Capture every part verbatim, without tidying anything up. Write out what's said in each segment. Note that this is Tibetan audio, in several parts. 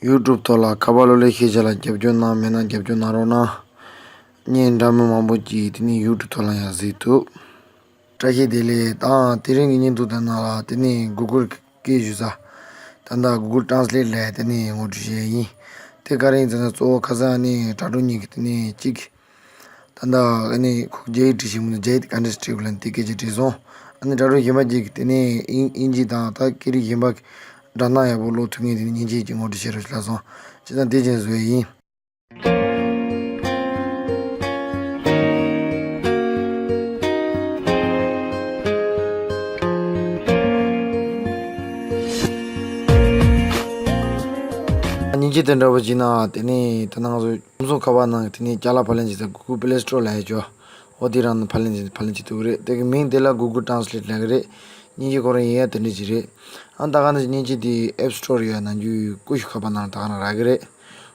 ཡུ་ཊུབ་ཐོག་ལ་ཁ་པར་གློག་ཀླད་ཤེས་བྱ་ལ་རྒྱབ་སྐྱོར་གནང་མེད་ན་རྒྱབ་སྐྱོར་གནང་རོགས་གནང་། བརྙན་འདྲ་མིན་མང་པོ་ཅིག་དེ་ནས་ཡུ་ཊུབ་ཐོག་ལ་ཡང་གཟིགས་ཐུབ། བཀྲ་ཤིས་བདེ་ལེགས་དང་དེ་རིང་གི་བརྙན་ཐུང་དེ་ནང་ལ་དེ་ནས་གུ་གུལ་སྐད་ཞུ་ས། ད་ལྟ་གུ་གུལ་ཊན་སི་ལེཊ་ལ་དེ་ནས་ངོ་སྤྲོད་བྱས་ཡིན། དེ་ག་རེ་ཡིན་ཟེར་ན་གཙོ་བོ་ཁ་སང་ནས་དྲ་གྲོགས་གཉིས་ཀྱིས་དེ་ནས་གཅིག་ད་ལྟ་ཨ་ནི་ཁོ་རྒྱ་ཡིག་བྲིས་ཤིང་མི་འདུག་རྒྱ་ཡིག་ག་འདྲས་བྲིས་དགོས་ལབ་ནས་དེ་སྐད་ཆ་དྲིས་སོང་། ཨ་ནི་དྲ་གྲོགས་གཞན་པ་གཅིག་གིས་དེ་ནས་དབྱིན་དབྱིན་ཇི་དང་ད་སྐད་རིགས་གཞན་པ་སྒྲ་གདངས་ཡག་པོ་ཀློག་ཐུབ་མཁན་དེ་ནས་མཉེན་ཆས་ཀྱི་ངོ་སྤྲོད་བྱེད་རོགས་ཞེས་ལབ་སོང་། བྱས་ཙང་དེ་བཞིན་བཟོས་ཡིན། མཉེན་ཆས་དེ་འདྲ་པོ་བྱས་ན་དེ་ནས་ད་ནང་བཟོ། སུམ་སུམ་ཁ་པར་ནང་དེ་ནས་ཅ་ལག་ཕབ་ལེན་བྱེད་ས་གུ་གུལ་པི་ལེ་སི་ཊོར་ལབ་ཡ་ཅོ། འོ་དེ་རང་ནས་ཕབ་ལེན་བྱེད་ཕབ་ལེན་བྱེད་ཐུབ་ཀྱི་རེད། དེ་གི་མིང་དེ་ལ་གུ་གུལ་ཊན་སི་ལེཊ་ལབ་ཀྱི་རེད། མཉེན་ཆས་ཁོ་རང་ཡིན་ཡ་དེ་འདྲ་ཅིག་རེད། ཨ་ད་ག་ནང་བཞིན་མཉེན་ཆས་དེ་ཨེབ་སི་ཊོར་ཡོད་ནང་རྒྱུ་ཀུ་ཤུ་ཁ་པར་ནང་ལ་ད་ག་རང་རག་གི་རེད།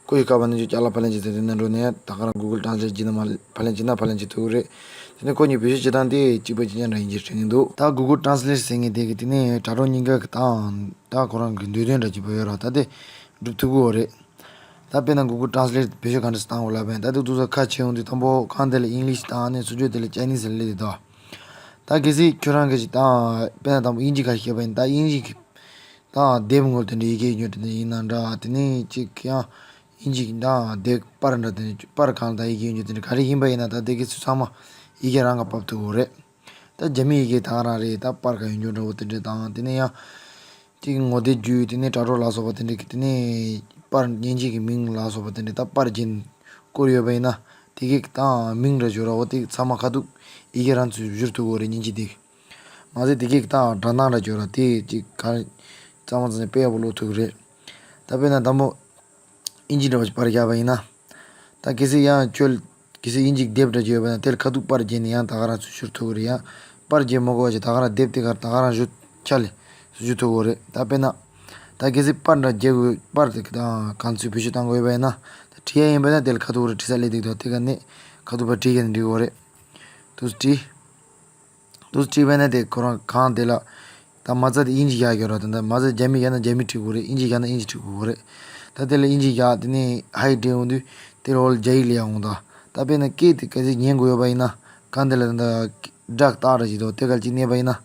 ཀུ་ཤུ་ཁ་པར་ནང་རྒྱུ་ཅ་ལག་ཕབ་ལེན་བྱེད་ས་དེ་ནང་འགྲོ་ནས་ད་ག་རང་གུ་གུལ་ཊན་སི་ལེཊ་བྱས་ན་མ་ཕབ་ལེན་བྱེད་ན་ཕབ་ལེན་བྱེད་ཐུབ་ཀྱི་རེད། དེ་ནས་ཁོ་གཉིས་བེད་སྤྱོད་བྱེད་སྟངས་དེ་གཅིག་པ་གཅིག་རྐྱང་འདྲ་ཡིན་གྱི་དྲན་གྱི་འདུག་ད་གུ་གུལ་ཊན་སི་ལེཊ་ཟེར་མཁན་དེ་གི་དེ་ནས་དྲ་གྲོགས་གཉིས་ཀ་གི་ད་ད་ཁོ་རང་གི་འདོད་དོན་འདྲ་ཅིག་པོ་ཡོད་ར། ད་དེ་འགྲུབ་ཐུབ་ཀྱི་ཡོད་རེད། ད་དཔེར་ན་གུ་གུལ་ཊན་སི་ལེཊ་བེད་སྤྱོད་ག་འདྲ་བཏང་དགོས་ལབ་པ་ཡིན། ད་དེ་དུས་ཚོད་ཁ་ཕྱེ་ཡོང་དུས་དང་པོ་གང་དེ་ལ་ཨིང་ལིཤ་དང་ཨ་ནི་སུ་ཇོ་དེ་ལ་ཅའི་ནིས་ལབ་ལེ་དེ་དོ། ད་གལ་སྲིད་ཁྱོད་རང་གི་ཅིག་དང་དཔེར་ན་དང་པོ་དབྱིན་ཇི་ཁ་ཤེས་པ་ཡིན། ད་དབྱིན་ཇི་གི་དང་དེབ་ངོ་དེ་འདྲ་ཡི་གེ་ཉོ་དེ་འདྲ་ཡིན་ན་འདྲ། དེ་ནས་ཅིག་ཡང་དབྱིན་ཇི་གི་དང་དེབ་པར་འདྲ་དེ་འདྲ་པར་གང་ལ་ད་ཡི་གེ་ཉོ་དེ་འདྲ་ག་རེ་ཡིན་པ་ཡིན་ན་ད་དེ་གི་ཚུལ་ཚང་མ་ཡི་གེ་རང་ག་ཕབ་ཐུབ་ཀྱི་རེད། ད་རྒྱ་མི་ཡི་གེ་ད་ག་རང་རེད། ད་པར་ག་ཡོང་རྒྱུ་འདྲ་བོ་དེ་འདྲ་དང་དེ་ནས་ཡང་། དེ་གི་ངོ་དེབ་བརྒྱུད་དེ་ནས་དྲ་གྲོགས་ལ་སོགས་པ་དེ་འདྲ་གི་དེ་ནས་པར་མཉེན་ཆས་ཀྱི་མིང་ལ་སོགས་པ་དེ་འདྲ་ད་པར་རྒྱན་བསྐུར་ཡོད་པ་ཡིན་ན་དེ་གི་ད་མིང་འདྲ་བརྗོད་ར་འོ་དེ་ཚང་མ་ཁ་ཐུག་ཡི་གེ་རང་ཚུར་བསྒྱུར་ཐུབ་ཀྱི་རེད། མཉེན་ཆས་དེ་གི་མ་ཟད་དེ་གི་ད་སྒྲ་གདངས་འདྲ་བརྗོད་ར་དེ་ཅིག་ག་རེ་གཙང་མ་ཙམ་ནས་དཔེ་ཡག་པོ་ཀློག་ཐུབ་ཀྱི་རེད། ད་དཔེར་ན་དང་པོ། དབྱིན་ཇི་འདྲ་བ་ཞིག་པར་བཞག་པ་ཡིན་ན། ད་གལ་སྲིད་ཡང་ཁྱོད་གལ་སྲིད་དབྱིན་ཇིའི་དེབ་འདྲ་ཅིག་ཡོད་པ་ན་དེར་ཁ་ཐུག་པར་བརྒྱབ་ནས་ཡང་ད་ག་རང་ཚུར་བསྒྱུར་ཐུབ་ཀྱི་རེད། ཡང་པར་བརྒྱབ་མ་དགོས་པ་ཅིག་ད་ག་རང་དེབ་དེ་གར་ད་ག་རང་བཞུ་ཆ་ལས་བསྒྱུར་ཐུབ་ཀྱི་རེད། ད་དཔེར་ན། ད་གལ་སྲིད་པར་འདྲ་བརྒྱབ་དགོས་པར་དེ་ད་གང་ཚུར་བེད་སྤྱོད་གཏང་དགོས་ཡོད་པ་ཡིན་ན། ད་བྲིས་ཡ་ཡིན་པ་ན་དེ་ལ་ཁ་ཐུག་རེ་བྲིས་ས་སླེབས་འདུག་ད་དེ་ག་ནས་ཁ་ཐུག་པར་བྲིས་ཡ་འདུག་གི་རེད། དུ་བྲིས། དུ་བྲིས་པས་ན་དེ་ཁོ་རང་གང་དེ་ལ། ད་མ་རྩ་དེ་དབྱིན་ཇི་བཞག་ཡོད་ར། དེ་འདྲ་མ་རྩ་རྒྱ་མི་བཞག་ན་རྒྱ་མི་བྲིས་དགོས་རེད། དབྱིན་ཇི་བཞག་ན་དབྱིན་ཇི་བྲིས་དགོས་རེད། ད་དེ་ལ་དབྱིན་ཇི་བཞག་དེ་ནས་ཧའི་འབྲི་འོང་དུས་དེ་ལ་འོ་ལ་རྒྱ་ཡིག་ལ་ཡང་འོང་ད། ད་དཔེར་ན་སྐད་དེ་གལ་སྲིད་ཉན་དགོས་ཡོད་པ་ཡིན་ན་གང་དེ་ལ་ད་ལྟ་སྒྲ་རྟགས་ར་ཞིག་འདུག་དེ་ག་ཅིག་མནན་པ་ཡིན་ན།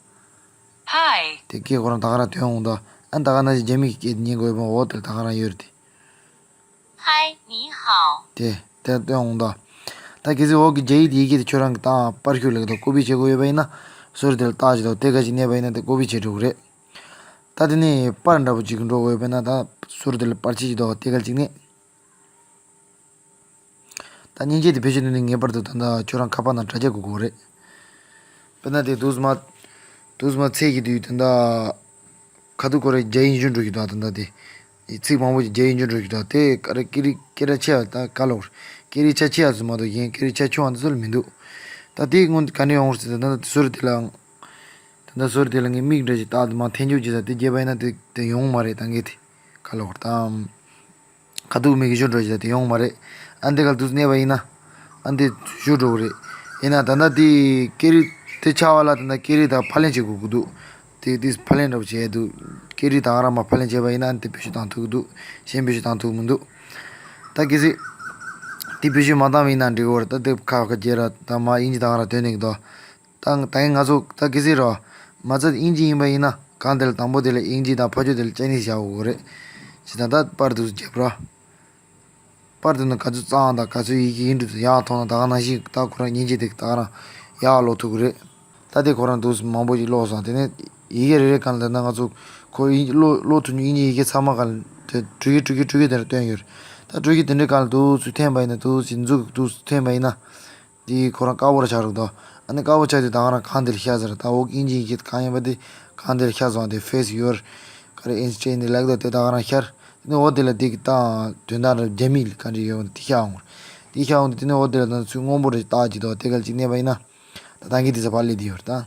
ཧའི། དེ་སྐད་ཁོ་རང་ད་ག་རང་ཐོན་འོང་ད། ཨ་ད་ག་ནང་བཞིན་རྒྱ་མི་གི་སྐད་དེ་ཉན་དགོས་ཡོད་པ་འོ་དེ་ལ་ད་ག་རང་ཡོད་རེད་དེ། ཧའི་ནི་ཧའོ། དེ་དེ་སྟོན་འོང་ད། ད་གལ་སྲིད་འོག་གི་རྒྱ་ཡིག་དེ་ཡི་གེ་དེ་ཁྱོད་རང་གི་ད་པར་ཤུ་ལ་གི་ད་ཀོ་པི་བྱེད་དགོས་ཡོད་པ་ཡིན་ན། ཟུར་དེ་ལ་རྟགས་ཅིག་འདུག་དེ་ག་ཅིག་མནན་པ་ཡིན་ན་དེ་ཀོ་པི་བྱེད་འགྲོ་གི་རེད། ད་དེ་ནས་པར་འདྲ་པོ་ཅིག་འགྲོ་དགོས་ཡོད་པ་ཡིན་ན་ད་ཟུར་དེ་ལ་པར་ཆས་ཅིག་འདུག་དེ་ག་ཅིག་མནན། ད་མཉེན་ཆས་དེ་བེད་སྤྱོད་ནི་ངེས་པར་དུ་ད་ད་ཁྱོད་རང་ཁ་པར་ནང་དྲ་རྒྱ་དགོས་ཀྱི་རེད། དཔེར་ན་དེ་དུས་མ། དུས་མ་ཚད་ཀྱི་དུས་ད་ད། ཁ་ཐུག་ཁོ་རེ་རྒྱ་ཡིག་འཇུ་འགྲོ་གི་འདུག་ད་ད་དེ། ཚིག་མང་པོ་ཞིག་རྒྱ་ཡིག་འཇུ་འགྲོ་གི་འདུག་དེ་ག་རེ་སྐད་རིགས་སྐད་གྲགས་ཆེ་བ་ད་ག་ལོག་སྐད་རིགས་ཆ་ཆེ་བ་ཚོ་མ་གཏོགས་གཞན་སྐད་རིགས་ཆ་ཆུང་བ་འདི་ཚོ་ལ་མི་འདུག་ད་དེ་སྔོན་ག་འདྲ་ཡོང་ཟེར་ད་ད་ཟུར་དེ་ལ། ད་ད་ཟུར་དེ་ལ་ངས་མིག་འདྲ་ཞིག་བལྟ་དུ་མ་འཐེན་འཇུག་བྱེད་ས་དེ་རྒྱས་པ་ཡིན་ན་དེ་དེ་ཡོང་མ་རེད་ད་ངས་དེ་ག་ལོག་ད། ཁ་ཐུག་མིག་གིས་ཞུ་འགྲོ་ཞིག་དེ་ཡོང་མ་རེད། ཨ་འདི་ག་ལ་དུས་གནས་པ་ཡིན་ན། ཨ་འདི་ཞུ་འགྲོ་གི་རེད། ཡིན་ན་ད་ལྟ་དེ་སྐད་རིགས་དེ་ཆ་བ་ལ་ད་ལྟ་སྐད་རིགས་དང་ཕབ་ལེན་བྱེད་དགོས་ཀྱི་འདུག་དེ་དེ་ཕབ་ལེན་འདྲ་པོ་བྱས་འདུག་སྐད་རིགས་ད་ག་རང་མ་ཕབ་ལེན་བྱས་པ་ཡིན་ན་ཨ་འདི་བེད་སྤྱོད་བཏང་ཐུབ་ཀྱི་འདུག་གཞན་བེད་སྤྱོད་བཏང་ཐུབ་ཀྱི་མི་འདུག་ད་གལ་སྲིད་དེ་བེད་སྤྱོད་མ་བཏང་བ་ཡིན་ན་འགྲིག་གི་རེད། ད་དེ་ཁ་ཁ་རྒྱས་ར་ད་མ་ཡིན་གྱི་ད་ག་རང་དོན་ནས་ཀྱི་འདུག་ད་ད་ཡིན་ང་ཚོ་ད་གལ་སྲིད་རོ། མ་རྩ་དབྱིན་ཇི་ཡིན་པ་ཡིན་ན་གང་དེ་ལ་དང་པོ་དེ་ལ་དབྱིན་ཇི་དང་ཕ་ཆོས་དེ་ལ་ཅའི་ནིས་བཞག་དགོས་རེད། ཇི་ལྟར་ད་པར་དུ་རྒྱབ་ར། པར་དུ་ནི་ག་ཚོད་གཙང་དང་ག་ཚོད་ཡི་གེ་ཡིན་འདུག་ཡག་མཐོང་ན་ད་ག་ནང་བཞིན་ད་ཁོ་རང་མཉེན་ཆས་དེ་ད་ག་རང་ཡག་ཀློག་ཐུབ་ཀྱི་རེད། ད་དེ་ཁོ་རང་དུ་མང་པོ་ཞིག་ཀློག་སོང་དེ་ནས་ཡི་གེ་རེ་རེ་གང་ལ་ད་ང་ཚོ་ཁོ་ཡིན་ཀློག་ཀློག་ཐུབ་མཁན་དབྱིན་ཇི་ཡི་གེ་ཚང་མ་གང་ལ་དེ་འགྲུལ་གི་འགྲུལ་གི་འགྲུལ་གི་དེ་འདྲ་སྟོན་ཡོད་རེད། ད་འགྲུལ་གི་དེ་འདྲའི་གང་ལ་དུ་ཚུར་འཐེན་པ་ཡིན་ན་དུ་ཚུར་འཛུགས་དུ་ཚུར་འཐེན་པ་ཡིན་ན། དེ་ཁོ་རང་དཀར་པོ་ར་ཆགས་རོགས་དང་། ཨ་ནི་དཀར་པོ་ཆགས་དུས་ད་ག་རང་གང་དེ་ལ་ཤར་ཟེར། ད་འོག་དབྱིན་ཇིའི་སྐད་གང་ཡིན་པ་དེ་གང་དེ་ལ་ཤར་སོང་། དེ་face your ག་རེ་instant like that དེ་ད་ག་རང་ཤར། དེ་ནི་འོག་དེ་ལ་དེ་གི་ད་དོན་དག་ར་རྒྱ་མི་ལ་ག་འདྲ་ཡོད་པ་དེ་ཤར་འོང་། དེ་ཤར་འོང་དུས་དེ་ནི་འོག་དེ་ལ་ད་ཚུར་སྔོན་པོ་རེ་རྟགས་ཅིག་འདུག་དེ་ག་ལ་ཅིག་མནན་པ་ཡིན་ན། ད་ད་གིན་དེ་ཚ་བ་ལས་དེ་ཡོད་རེད་ད།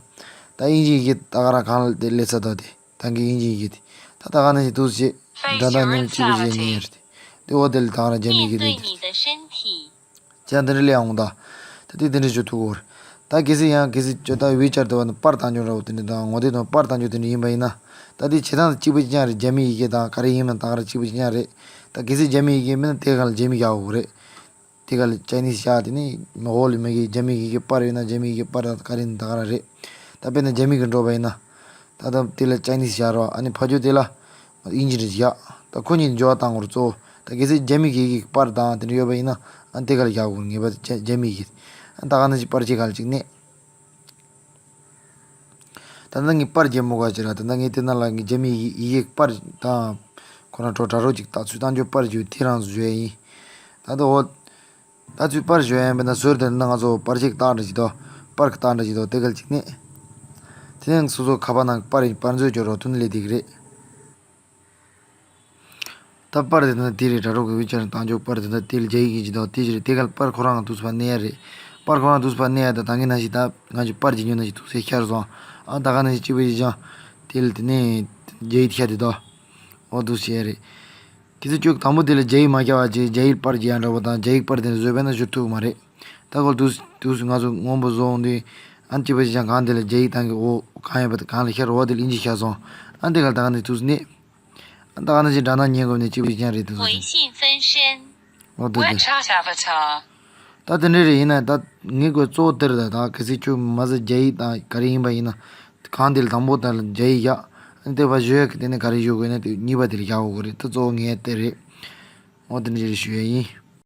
ད་དབྱིན་ཇིའི་སྐད་ད་ག་རང་གང་ལ་དེ་སླེབས་ཚར་འདུག་དེ་ད་གིན་དབྱིན་ཇིའི་སྐད་དེ། ད་ད་ག་ནང་བཞིན་དུ་བྱེད། ད་ད་ཉུང་གཅིག་པ་བྱེད་ཉེན་ཡོད་རེད་དེ། དེ་འོག་དེ་ལ་ད་ག་རང་རྒྱ་མི་སྐད་དེ་དེ། ཅང་དེ་འདྲ་ལས་ཡོང་ད། ད་དེ་དེ་འདྲ་བྱེད་ཐུབ་གོ། ད་གལ་སྲིད་ཡང་གལ་སྲིད་ཅོ་ད་ཝི་ཅར་དེ་བ་ནི་པར་བཏང་རྒྱུ་འདྲ་བོ་དེ་འདྲ་དང་ངོ་དེབ་དང་པར་བཏང་རྒྱུ་དེ་འདྲ་ཡིན་པ་ཡིན་ན། ད་དེ་བྱེད་སྟངས་གཅིག་པ་གཅིག་རྐྱང་རེད། རྒྱ་མིའི་ཡི་གེ་དང་ག་རེ་ཡིན་མིན་ད་ག་རང་གཅིག་པ་གཅིག་རྐྱང་རེད། ད་གལ་སྲིད་རྒྱ་མིའི་ཡི་གེ་མིན་ན་དེ་ག་ལ་རྒྱ་མི་རྒྱག་དགོས་རེད། དེ་ག་ལ་ཅའི་ནིས་བཞག་དེ་ནི་འོག་ལ་མ་གི་རྒྱ་མི་ཡི་གེ་པར་ཡོད་ན་རྒྱ་མི་ཡི་གེ་པར་དང་ག་རེ་ཡིན་ད་ག་རང་རེད། ད་དཔེར་ན་རྒྱ་མི་གི་འགྲོ་བ་ཡིན་ན། ད་ད་དེ་ལ་ཅའི་ནིས་བཞག་རོགས། ཨ་ནི་ཕ་ཇོ་དེ་ལ་དབྱིན་ཇི་རེ་བཞག་ད་ཁོ་གཉིས་འགྱུར་བ་བཏང་དགོས་རེད་གཙོ་བོ། ད་གལ་སྲིད་རྒྱ་མི་གི་ཡི་གེ་པར་དང་དེ་འདྲ་ཡོད་པ་ཡིན་ན། ཨ་དེ་ག་ལ་རྒྱག་དགོས་ངེས་པར་དུ་རྒྱ་རྒྱ་མི་ཡི་གེ། ཨ་ད་ག་ནང་བཞིན་པར་ཆས་ག་ལ་གཅིག་གནས། ད་ལྟ་ངས་པར་རྒྱག་མོ་ག་ཅི་ར། ད་ལྟ་ངས་དེ་ནང་ལ་ངས་རྒྱ་མི་ཡི་ཡི་གེ་པར་དང་། ཁོ་རང་གྲོགས་དྲ་གྲོགས་ཅིག་ད་ཚུར་བཏང་རྒྱུ་པར་རྒྱུ་དེ་རང་བཟོ་ཡ་ཡིན། ད་ལྟ་འོ། ད་ཚུར་པར་བཟོ་ཡ་ཡིན་པ་ན་ཟུར་དེར་ན་ང་ཚོ་པར་ཆས་བཏགས་འདྲ་ཅིག་དོ། པར་གི་བཏགས་འདྲ་ཅིག་དོ་དེ་གལ་ཅིག་ནས། དེ་ནས་སོ་སོ་ཁ་པར་ནང་པར་པར་མཛོད་སྦྱོར་རོགས་ཐུན་ལས་འདི་གི་རེད། ད་པར་དེ་ན་དེ་རེད། དྲ་གྲོགས་ཀྱི་ཝི་ཆེ་ཊི་བཏང་ཆོག་པར་དེ་ན་དེ་ལ་རྒྱ་ཡིག་གི་ཅི་དང་དེ་ཅི་རེད། དེ་ག་ལ་པར་ཁོ་རང་དུས་ཚོད་ཕར་གནས་ཡ་རེད། པར་ཁོ་རང་དུས་ཚོད་ཕར་གནས་ཡ་ད་ད་ངས་ན་ཞིག་ད་ང་ཅི་པར་གྱི་ཉོ་ན་ཞིག་དུས་ཚོད་ཤར་སོང་། ཨ་ད་ག་ན་ཞིག་ཅི་བ་ཞིག་ཅང་། དེ་ལ་དེ་ནས་རྒྱ་ཡིག་ཤར་དེ་དོ། འོ་དུས་ཤེས་ཡ་རེད། དེ་ཚོ་ཅུག་དང་པོ་དེ་ལ་རྒྱ་ཡིག་མ་རྒྱག་པ་ཅི་རྒྱ་ཡིག་པར་གྱི་ཡ་འདྲ་བོ་དང་རྒྱ་ཡིག་པར་དེ་ནས་བཟོས་པས་ན་ཞུ་ཐུབ་མ་རེད། ད་གོ་དུས་དུས་ང་ཚོ་སྔོན་པོ་བཟོ་འོང་དུས། ཨ་ཅི་བ་ཞིག་ཅང་གང་དེ་ལ་རྒྱ་ཡིག་བཏང་གི་འོ་གང་ཡོད་པ་དེ་གང་ལ་ཤར་འོ་དེ་ལ་དབྱིན་ཇི་ཤར་སོང་། ཨ་དེ་ག་ལ་ད་ག་ནས་དུས་ནས། ད་ག་ནང་བཞིན་སྦྲག་སྣང་ཉན་དགོས་ནས་གཅིག་པུ་ཅན་རེད་དུ་ཟེར། འོ་དེ་དེ། ད་དེ་འདྲ་རེད། ཡིན་ན་ད་ངས་དགོས་གཙོ་བོ་དེར་ད་ད་གལ་སྲིད་ཁྱོད་མ་ཟད་རྒྱ་ཡིག་དང་ག་རེ་ཡིན་པ་ཡིན་ན། གང་དེ་ལ་དང་པོ་དེ་ལ་རྒྱ་ཡིག་ཡག་ཨ་ནི་དེ་བ་བཞོས་ཡག་གི་དེ་ནས་ག་རེ་བཞོ་དགོས་ན་དེ་གཉིས་པ་དེ་ལ་ཡག་དགོས་རེད། ད་གཙོ་བོ་ངས་དེ་རེད། འོ་དེ་འདྲ་རེད་ཞུ་ཡ་ཡིན།